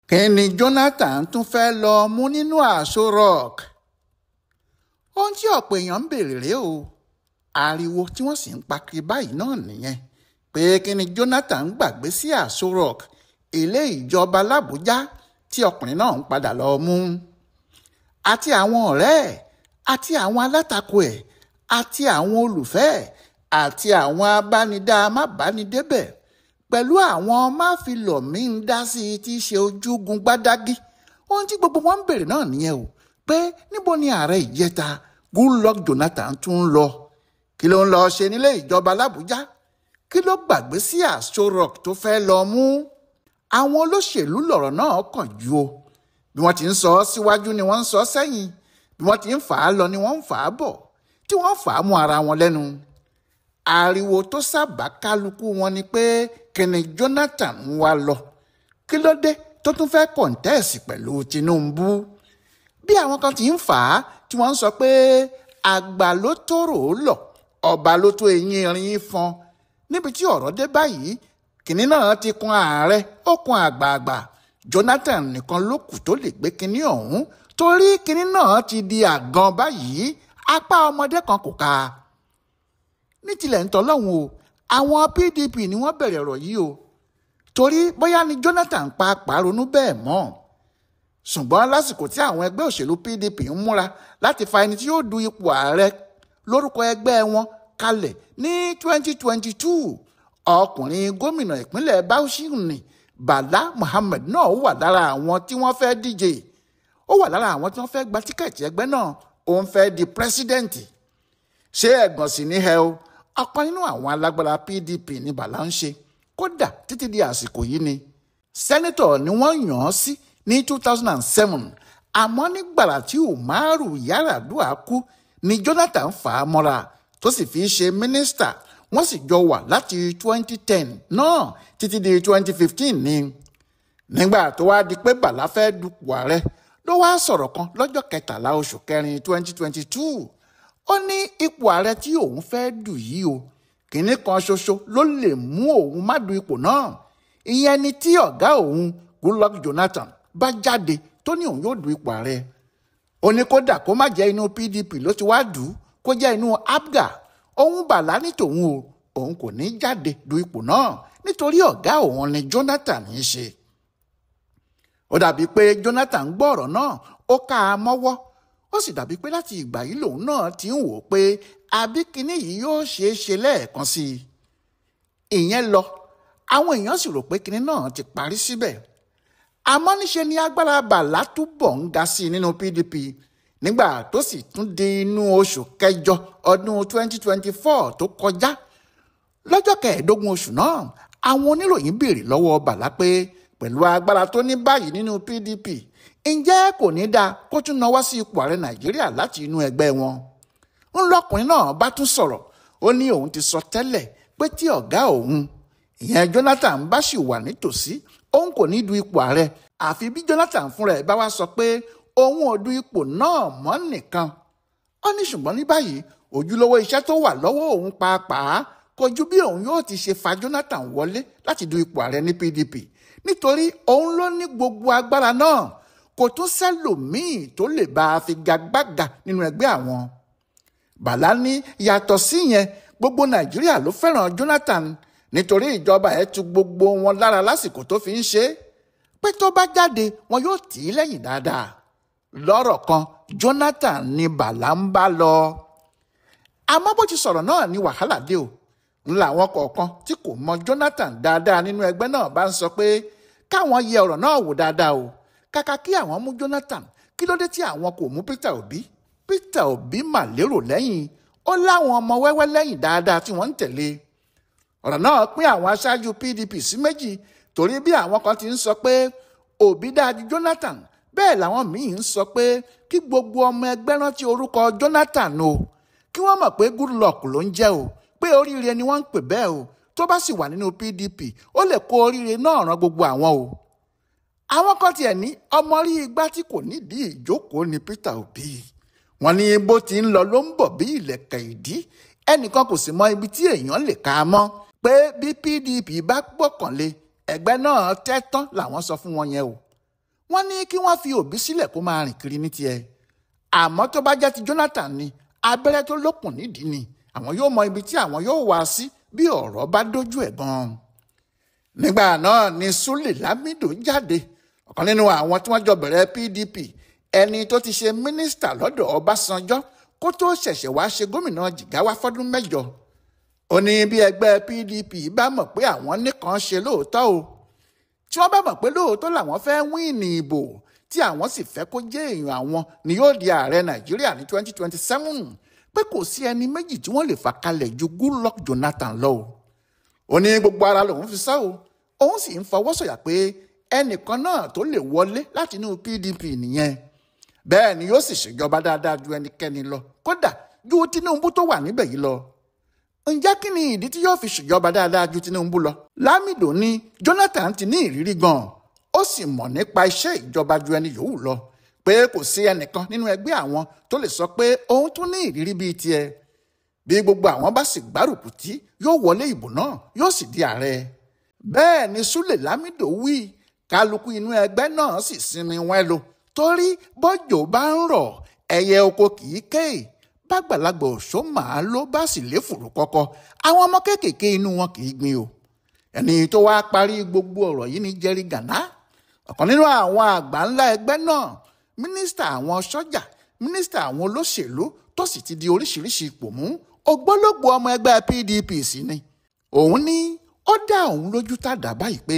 Kí ni Jonathan tún fẹ́ lọ mú nínú Aso Rock? Ohun tí ọ̀pọ̀ èèyàn ń béèrè rèé o. Ariwo tí wọ́n sì ń pa kiri báyìí náà nìyẹn pé kí ni Jonathan gbàgbé sí Aso Rock, ilé ìjọba làbújá tí ọkùnrin náà ń padà lọ mú. Àti àwọn ọ̀rẹ́ ẹ̀, àti àwọn alátakò ẹ̀, àti àwọn olùfẹ́ ẹ̀, àti àwọn abánidá-má-bánidébẹ̀ pẹ̀lú àwọn máfilọ̀mí ń dá sí i tí í ṣe ojúgun gbádágí. Ohun tí gbogbo wọn ń béèrè náà nìyẹn o, pé níbo ni ààrẹ ìjẹta Goodluck Jonathan tún ń lọ? Kí ló ń lọ ṣe nílé ìjọba làbújá? Kí ló gbàgbé sí Aso Rock tó fẹ́ lọ mú? Àwọn olóṣèlú lọ̀rọ̀ náà kàn jù o. Bí wọ́n ti ń sọ ọ́ síwájú ni wọ́n ń sọ ọ́ sẹ́yìn, bí wọ́n ti ń fà á lọ ni wọ́n ń fà á bọ̀, tí wọ́n fà á mú ara wọn lẹ́nu. Ariwo tó sábà kálukú wọn ni pé kíni Jonathan ń wá lọ? Kí ló dé tó tún fẹ́ kọ̀ǹtẹ́ẹ̀sì pẹ̀lú Tinubu? Bí àwọn kan ti ń fà á tí wọ́n ń sọ pé àgbà ló tóró lọ, ọba ló tó eyín irin fọn. Níbi tí ọ̀rọ̀ dé báyìí, kìnní náà ti kun ààrẹ, ó kun àgbààgbà. Jonathan nìkan ló kù tó lè gbé kinní ọ̀hún, torí kinní náà ti di àgan báyìí, apá ọmọdé kan kò ká. Ní tilẹ̀ ń tọ́lọ́hún o, àwọn PDP ni wọ́n bẹ̀rẹ̀ ọ̀rọ̀ yìí o, torí bóyá ni Jonathan pa pàrónú bẹ́ẹ̀ mọ́. Ṣùgbọ́n lásìkò tí àwọn ẹgbẹ́ òṣèlú PDP ń múra láti fa ẹni tí yóò du ipò ààrẹ lórúkọ ẹgbẹ́ wọn kalẹ̀ ní 2022, ọkùnrin gómìnà ìpínlẹ̀ Bauchi ní Bala Muhammed náà wà lára àwọn tí wọ́n fẹ́ díje. Ó wà lára àwọn tí wọ́n fẹ́ gba tíkẹ́ẹ̀tì ẹgbẹ́ náà, òun fẹ́ di pírẹ́sídẹ̀ǹtì. Ṣé ẹ̀gàn sì ní ẹ o? Ọ̀kan nínú àwọn alágbára PDP ní Bala ń ṣe, kódà títí di àsìkò yìí ni. Sẹ́nẹ́tọ̀ ni wọ́n yàn án sí ní 2007, àmọ́ nígbàrà tí Umaru Yar'Adua kú ni Jonathan fà á mọ́ra tó sì fi ṣe mínísítà. Wọ́n sì jọ wà láti 2010 náà títí di 2015 ni. Nígbà tó wá di pé Bala fẹ́ dupò ààrẹ ló wá sọ̀rọ̀ kan lọ́jọ́ kẹtàlá oṣù kẹrin 2022. Ó ní ipò ààrẹ tí òun fẹ́ dù yìí o, kìnní kan ṣoṣo ló lè mú òun má du ipò náà. Ìyẹn ni tí ọ̀gá òun Goodluck Jonathan bá jáde tó ní òun yóò du ipò ààrẹ. Ó ní kódà kó má jẹ́ inú PDP ló ti wá dù ú, kó jẹ́ inú APGA. Òun Bala ní tòun o, òun kò ní jáde du ipò náà nítorí ọ̀gá òun ni Jonathan ń ṣe. Ó dàbí pé Jonathan gbọ́ ọ̀rọ̀ náà, ó ká a mọ́wọ́. Ó sì dàbí pé láti ìgbà yìí lòun náà ti ń wò ó pé àbí kinní yìí yóò ṣeé ṣe lẹ́ẹ̀kan sí i. Ìyẹn lọ, àwọn èèyàn sì rò pé kinní náà ti parí síbẹ̀. Àmọ́ níṣe ni agbára Bala túbọ̀ ń ga sí i nínú PDP nígbà tó sì tún di inú oṣù kẹjọ ọdún 2024 tó kọjá. Lọ́jọ́ kẹẹ̀ẹ́dógún oṣù náà, àwọn oníròyìn béèrè lọ́wọ́ Bala pé pẹ̀lú agbára tó ní báyìí nínú PDP, ǹjẹ́ kò ní dáa kó tún nawọ́ sí ipò ààrẹ Nàìjíríà láti inú ẹgbẹ́ wọn? Ńlọkùnrin náà bá tún sọ̀rọ̀, ó ní òun ti sọ tẹ́lẹ̀ pé tí ọ̀gá òun, ìyẹn Jonathan, bá sì wà nítòsí, òun kò ní du ipò ààrẹ, àfi bí Jonathan fúnra ẹ̀ bá wá sọ pé òun ò du ipò náà mọ́ nìkan. Ó ní ṣùgbọ́n ní báyìí, ojúlówó iṣẹ́ tó wà lọ́wọ́ òun pàápàá kojú bí òun yóò ti ṣe fa Jonathan wọlé láti du ipò ààrẹ ní PDP, nítorí òun ló ní gbogbo agbára náà, kò tún sẹ́lòmíì tó lè bá a figagbága nínú ẹgbẹ́ àwọn. Bala ní yàtọ̀ síyẹn, gbogbo Nàìjíríà ló fẹ́ràn Jonathan nítorí ìjọba ẹ̀ tu gbogbo wọn lára lásìkò tó fi ń ṣe é, pé tó bá jáde wọn yóò tì í lẹ́yìn dáadáa. Lọ́rọ̀ kan, Jonathan ni Bala ń bá lọ. Àmọ́ bó ti sọ̀rọ̀ náà ni wàhálà dé o. Ńlá àwọn kọ̀ọ̀kan tí kò mọ Jonathan dáadáa nínú ẹgbẹ́ náà bá ń sọ pé káwọn yẹ ọ̀rọ̀ náà wò dáadáa o. Kàkà kí àwọn mú Jonathan, kí ló dé tí àwọn kò mú Peter Obi? Peter Obi mà lérò lẹ́yìn, ó láwọn ọmọ wẹ́wẹ́ lẹ́yìn dáadáa tí wọ́n ń tẹ̀lé. Ọ̀rọ̀ náà pín àwọn aṣáájú PDP sí méjì, torí bí àwọn kan ti ń sọ pé Obi dáa ju Jonathan, bẹ́ẹ̀ làwọn míì ń sọ pé kí gbogbo ọmọ ẹgbẹ́ rántí orúkọ Jonathan o, kí wọ́n mọ̀ pé Goodluck ló ń jẹ́ o, pé oríire ni wọ́n ń pè bẹ́ẹ̀ o, tó bá sì wà nínú PDP ó lè kó oríire náà ran gbogbo àwọn o. Àwọn kan tiẹ̀ ní ọmọ rí igbá tí kò nídìí ìjókòó ni Peter Obi. Wọ́n ní bó ti ń lọ ló ń bọ̀ bí ìlẹ̀kẹ̀ ìdí, ẹnìkan kò sì mọ ibi tí èèyàn lè ka mọ́, pé bí PDP bá gbọ́kànlé ẹgbẹ́ náà tẹ́ tán làwọn sọ fún wọn yẹn o. Wọ́n ní kí wọ́n fi Òbí sílẹ̀ kó máa rìn kiri ní tiẹ̀. Àmọ́ tó bá jẹ́ ti Jonathan ni, abẹ́rẹ́ tó lókun nídìí ni, àwọn yóò mọ ibi tí àwọn yóò wá sí bí ọ̀rọ̀ bá dójú ẹ̀ gan-an. Nígbà náà ni Sule Lamido jáde, ọ̀kan nínú àwọn tí wọ́n jọ bẹ̀rẹ̀ PDP, ẹni tó ti ṣe mínísítà lọ́dọ̀ Ọbásanjọ́ kó tó ṣẹ̀ṣẹ̀ wá ṣe gómìnà Jigawa fọ́dún 8. Ó ní bí ẹgbẹ́ PDP bá mọ̀ pé àwọn nìkan ṣe lóòótọ́ o, tí wọ́n bá mọ̀ pé lóòótọ́ làwọn fẹ́ wíìnì ìbò tí àwọn sì fẹ́ kó jẹ́ èèyàn àwọn ni yóò di ààrẹ Nàìjíríà ní 2027, pé kò sí ẹni méjì tí wọ́n lè fà kalẹ̀ ju Goodluck Jonathan lọ o. Ó ní gbogbo ara lòun fi sá o, òun sì ń fọwọ́ sọ̀yà pé ẹnìkan náà tó lè wọlé láti inú PDP nìyẹn. Bẹ́ẹ̀ ni yóò sì ṣèjọba dáadáa ju ẹnikẹ́ni lọ, kódà ju Tinubu tó wà níbẹ̀ yìí lọ. Ǹjẹ́ kí ni ìdí tí yóò fi ṣèjọba dáadáa ju Tinubu lọ? Lamido ní Jonathan ti ní ìrírí gan-an, ó sì mọ̀ nípa iṣẹ́ ìjọba ju ẹni yòówù lọ, pé kò sí ẹnìkan nínú ẹgbẹ́ àwọn tó lè sọ pé òun tún ní ìrírí bíi tiẹ̀. Bí gbogbo àwọn bá sì gbárùkù tí yóò wọlé ìbò náà, yóò sì di ààrẹ. Bẹ́ẹ̀ ni Sule Lamido wí, kálukú inú ẹgbẹ́ náà sì sinmi wẹ́lo, torí bọ́jò bá ń rọ̀ ẹyẹ oko kì í ké, bàgbàlagbà òṣó màá ló bá sì léfùrú kọ́kọ́, àwọn ọmọ kéékèèké inú wọn kì í gbin o. Ẹni tó wá parí gbogbo ọ̀rọ̀ yìí ni Jerry Gana, ọ̀kan nínú àwọn àgbà ńlá ẹgbẹ́ náà, mínísítà àwọn sọ́jà, mínísítà àwọn olóṣèlú tó sì ti di oríṣiríṣi ipò mú, ògbólógbòó ọmọ ẹgbẹ́ PDP sì ni. Òun ní ó dá òun lójú tàdá báyìí pé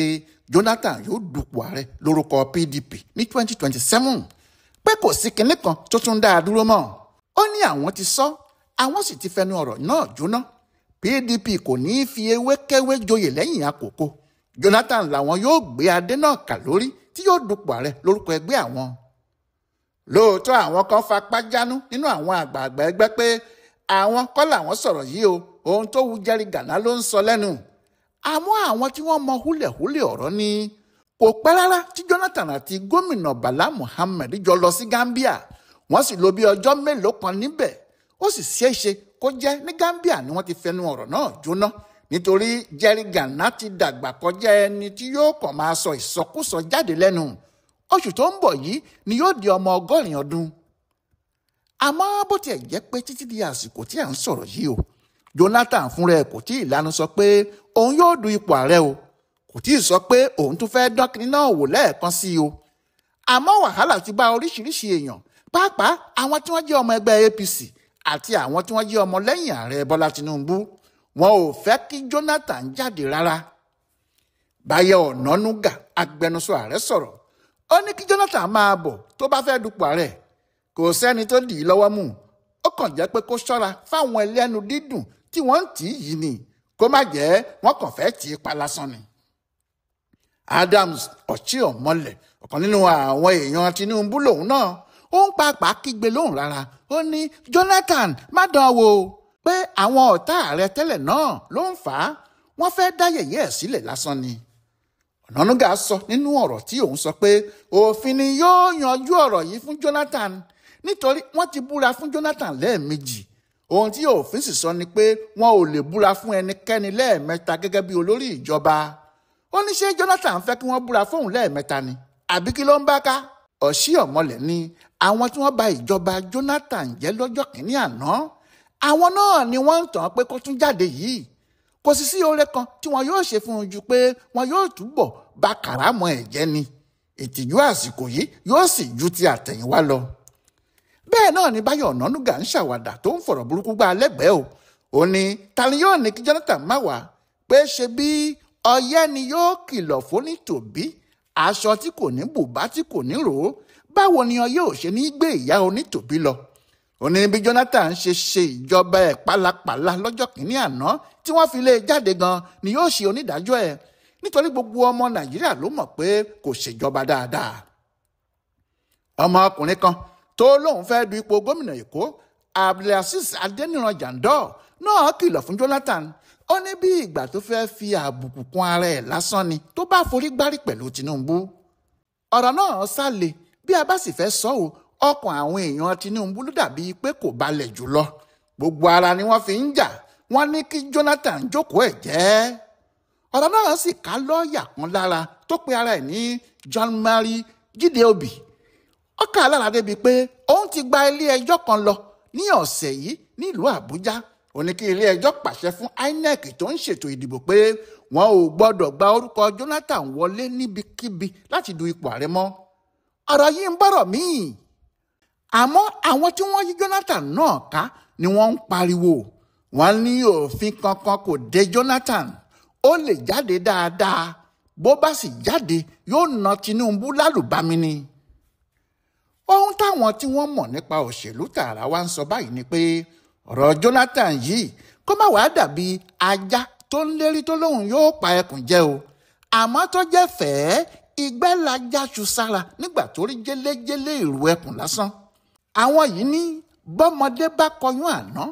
Jonathan yóò dupò ààrẹ lórúkọ PDP ní 2027, pé kò sí kinní kan tó tún dá a dúró mọ́. Ó ní àwọn ti sọ, àwọn sì ti fẹnu ọ̀rọ̀ náà jóná. PDP kò ní í fi ewékẹ́wé joyè lẹ́yìn àkókò. Jonathan làwọn yóò gbé adé náà kà lórí tí yóò dupò ààrẹ lórúkọ ẹgbẹ́ àwọn. Lóòótọ́ àwọn kan fapá jánú nínú àwọn àgbààgbà ẹgbẹ́ pé àwọn kọ́ làwọn sọ̀rọ̀ yìí o, ohun tó wu Jerry Gana ló ń sọ lẹ́nu. Àmọ́ àwọn tí wọ́n mọ húlẹ̀húlẹ̀ ọ̀rọ̀ ni kò pẹ́ rárá tí Jonathan àti gómìnà Bala Muhammed jọ lọ sí Gambia. Wọ́n sì lò bí ọjọ́ mélòó kan níbẹ̀. Ó sì ṣeéṣe kó jẹ́ ní Gambia ni wọ́n ti fẹnu ọ̀rọ̀ náà jóná, nítorí Jerry Gana ti dàgbà kọjá ẹni tí yóò kàn máa sọ ìsọkúsọ jáde lẹ́nu. Oṣù tó ń bọ̀ yìí ni yóò di ọmọ 80 ọdún. Àmọ́ bó tiẹ̀ jẹ́ pé títí di àsìkò tí à ń sọ̀rọ̀ yìí o, Jonathan fúnra ẹ̀ kò tí ì lanu sọ pé òun yóò du ipò ààrẹ o, kò tí ì sọ pé òun tún fẹ́ dán kinní náà wò lẹ́ẹ̀kan sí i o. Àmọ́ wàhálà ti bá oríṣiríṣi èèyàn, pàápàá àwọn tí wọ́n jẹ́ ọmọ ẹgbẹ́ APC àti àwọn tí wọ́n jẹ́ ọmọ lẹ́yìn ààrẹ Bọ́lá Tinubu. Wọn ò fẹ́ kí Jonathan jáde rárá. Báyọ̀ Ọ̀nànúgà, agbẹnusọ ààrẹ sọ̀rọ̀, ó ní kí Jonathan máa bọ̀ tó bá fẹ́ dupò ààrẹ. Kò sẹ́ni tó dì í lọ́wọ́ mú, ó kàn jẹ́ pé kó ṣọ́ra fáwọn ẹlẹ́nu dídùn tí wọ́n ń tì í yìí ni, kó má jẹ́ wọ́n kàn fẹ́ tì í pa lásán ni. Adams Ọ̀chíọ̀mọlẹ̀, ọ̀kan nínú àwọn èèyàn Tinubu lòun náà, ó ń pàápàá kígbe lóhùn rárá. Ó ní Jonathan má dán wò pé àwọn ọ̀tá ààrẹ tẹ́lẹ̀ náà ló ń fà á, wọ́n fẹ́ dá yẹ̀yẹ́ ẹ̀ sílẹ̀ lásán ni. Ọ̀nànúgà sọ nínú ọ̀rọ̀ tí òun sọ pé òfin ni yóò yanjú ọ̀rọ̀ yìí fún Jonathan, nítorí wọ́n ti búra fún Jonathan lẹ́ẹ̀mejì. Ohun tí òfin sì sọ ni pé wọn ò lè búra fún ẹnikẹ́ni lẹ́ẹ̀mẹ́ta gẹ́gẹ́ bí olórí ìjọba. Ó ní ṣé Jonathan fẹ́ kí wọ́n búra fóun lẹ́ẹ̀mẹ́ta ni, àbí kí ló ń bá ká? Ọ̀ṣíọ̀mọlẹ̀ ni àwọn tí wọ́n bà ìjọba Jonathan jẹ́ lọ́jọ́ kìíní àná, àwọn náà ni wọ́n ń tàn pé kó tún jáde yìí. Kò sì sí oore kan tí wọn yóò ṣe fún un ju pé wọn yóò túbọ̀ bà kàrámọ̀ ẹ̀ jẹ́ ni. Ìtìjú àsìkò yìí yóò sì ju ti àtẹ̀yìnwá lọ. Bẹ́ẹ̀ náà ni Báyọ̀ Ọ̀nànúgà ń ṣàwàdà tó ń fọ̀rọ̀ burúkú gbá lẹ́gbẹ̀ẹ́ o. Ó ní ta ni yóò ní kí Jonathan má wá, pé ṣe bí ọyẹ́ ni yóò kìlọ̀ fónítòbí, aṣọ tí kò ní bùbá tí kò ní rò ó, báwo ni ọyẹ́ ò ṣe ní gbé ìyá onítòbí lọ. Ó ní bí Jonathan ṣe ṣe ìjọba ẹ̀ pálapàla lọ́jọ́ kìíní àná tí wọ́n fi lé e jáde gan ni yóò ṣe onídàájọ́ ẹ̀, nítorí gbogbo ọmọ Nàìjíríà ló mọ̀ pé kò ṣèjọba dáadáa. Ọmọkùnrin kan tó lóun fẹ́ du ipò gómìnà Èkó, Abdulaziz Adeniran Jandor náà kìlọ̀ fún Jonathan. Ó ní bí ìgbà tó fẹ́ fi àbùkù kún ara ẹ̀ lásán ni tó bá forí gbárí pẹ̀lú Tinubu. Ọ̀rọ̀ náà sálẹ̀ bí a bá sì fẹ́ sọ ọ́, ọkàn àwọn èèyàn Tinubu ló dàbí pé kò balẹ̀ jùlọ. Gbogbo ara ni wọ́n fi ń jà, wọ́n ní kí Jonathan jókòó ẹ̀ jẹ́. Ọ̀rọ̀ náà sì ká lọ́ọ̀yà kan lára tó pe ara ẹ̀ ní John Mary Jídé Òbí ó kà á lára débi pé òun ti gba ilé ẹjọ́ kan lọ ní ọ̀sẹ̀ yìí nílùú Àbújá. Ó ní kí ilé ẹjọ́ pàṣẹ fún INEC tó ń ṣètò ìdìbò pé wọn ò gbọ́dọ̀ gba orúkọ Jonathan wọlé níbikíbi láti du ipò ààrẹ mọ́. Ọ̀rọ̀ yìí ń bọ̀rọ̀ míì, àmọ́ àwọn tí wọ́n yí Jonathan náà ká ni wọ́n ń pariwo. Wọ́n ní òfin kankan kò de Jonathan, ó lè jáde dáadáa, bó bá sì jáde yóò na Tinubu lálùbami ni. Ohun táwọn tí wọ́n mọ̀ nípa òṣèlú tààrà wá ń sọ báyìí ni pé ọ̀rọ̀ Jonathan yìí kó má wàá dàbí ajá tó ń lérí tó lóun yóò pa ẹkùn jẹ o, àmọ́ tó jẹ́ fẹ́ẹ́ ìgbẹ́ lajá ṣu sára nígbà tó rí jẹ́lẹ́jẹ́lẹ́ ìrù ẹkùn lásán. Àwọn yìí ní bọ́mọdé bá kọyún àná,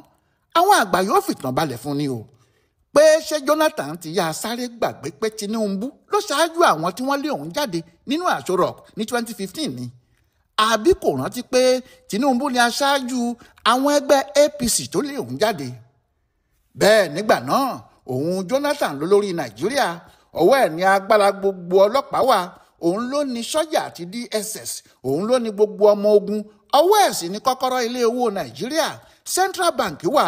àwọn àgbà yóò fìtàn balẹ̀ fún ni o, pé ṣé Jonathan ti yá sáré gbàgbé pé Tinubu ló ṣáájú àwọn tí wọ́n lé òun jáde nínú Aso Rock ní 2015 ni, àbí kò rántí pé Tinubu ni aṣáájú àwọn ẹgbẹ́ APC tó lé òun jáde. Bẹ́ẹ̀ nígbà náà òun Jonathan ló lórí Nàìjíríà, ọwọ́ ẹ̀ ní agbára gbogbo ọlọ́pàá wà, òun ló ní sọ́jà àti DSS, òun ló ní gbogbo ọmọ ogun, ọwọ́ ẹ̀ sì ní kọ́kọ́rọ́ ilé owó Nàìjíríà, Central Bank wà.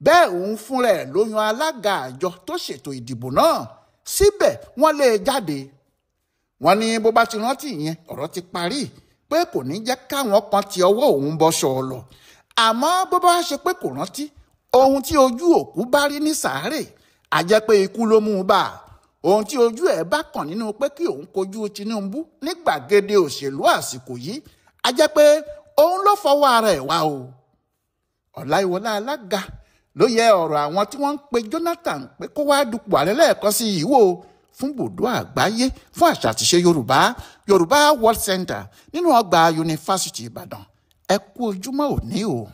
Bẹ́ẹ̀ òun fúnra ẹ̀ ló yan alága àjọ tó ṣètò ìdìbò náà, síbẹ̀ wọ́n lé e jáde. Wọ́n ní bó bá ti rántí ìyẹn ọ̀rọ̀ ti parí, pé kò ní jẹ́ káwọn kan ti ọwọ́ òun bọ́ ṣọ̀ọ̀lọ̀. Àmọ́ bó bá ṣe pé kò rántí ohun tí ojú òkú bá rí ní sàárè, á jẹ́ pé ikú ló mú un bá a. Ohun tí ojú ẹ̀ bá kàn nínú pé kí òun kojú Tinubu ní gbàgede òṣèlú àsìkò yìí, á jẹ́ pé òun ló fọwọ́ ara ẹ̀ wá o. Ọláìwọlá alága ló yẹ ọ̀rọ̀ àwọn tí wọ́n ń pe Jonathan pé kó wá dupò ààrẹ lẹ́ẹ̀kan sí yìí wò fún bùdó àgbáyé fún àṣà àtiṣe Yorùbá, Yorùbá World Center nínú ọgbà Yunifásítì Ìbàdàn. Ẹ kú ojúmọ́ òní o.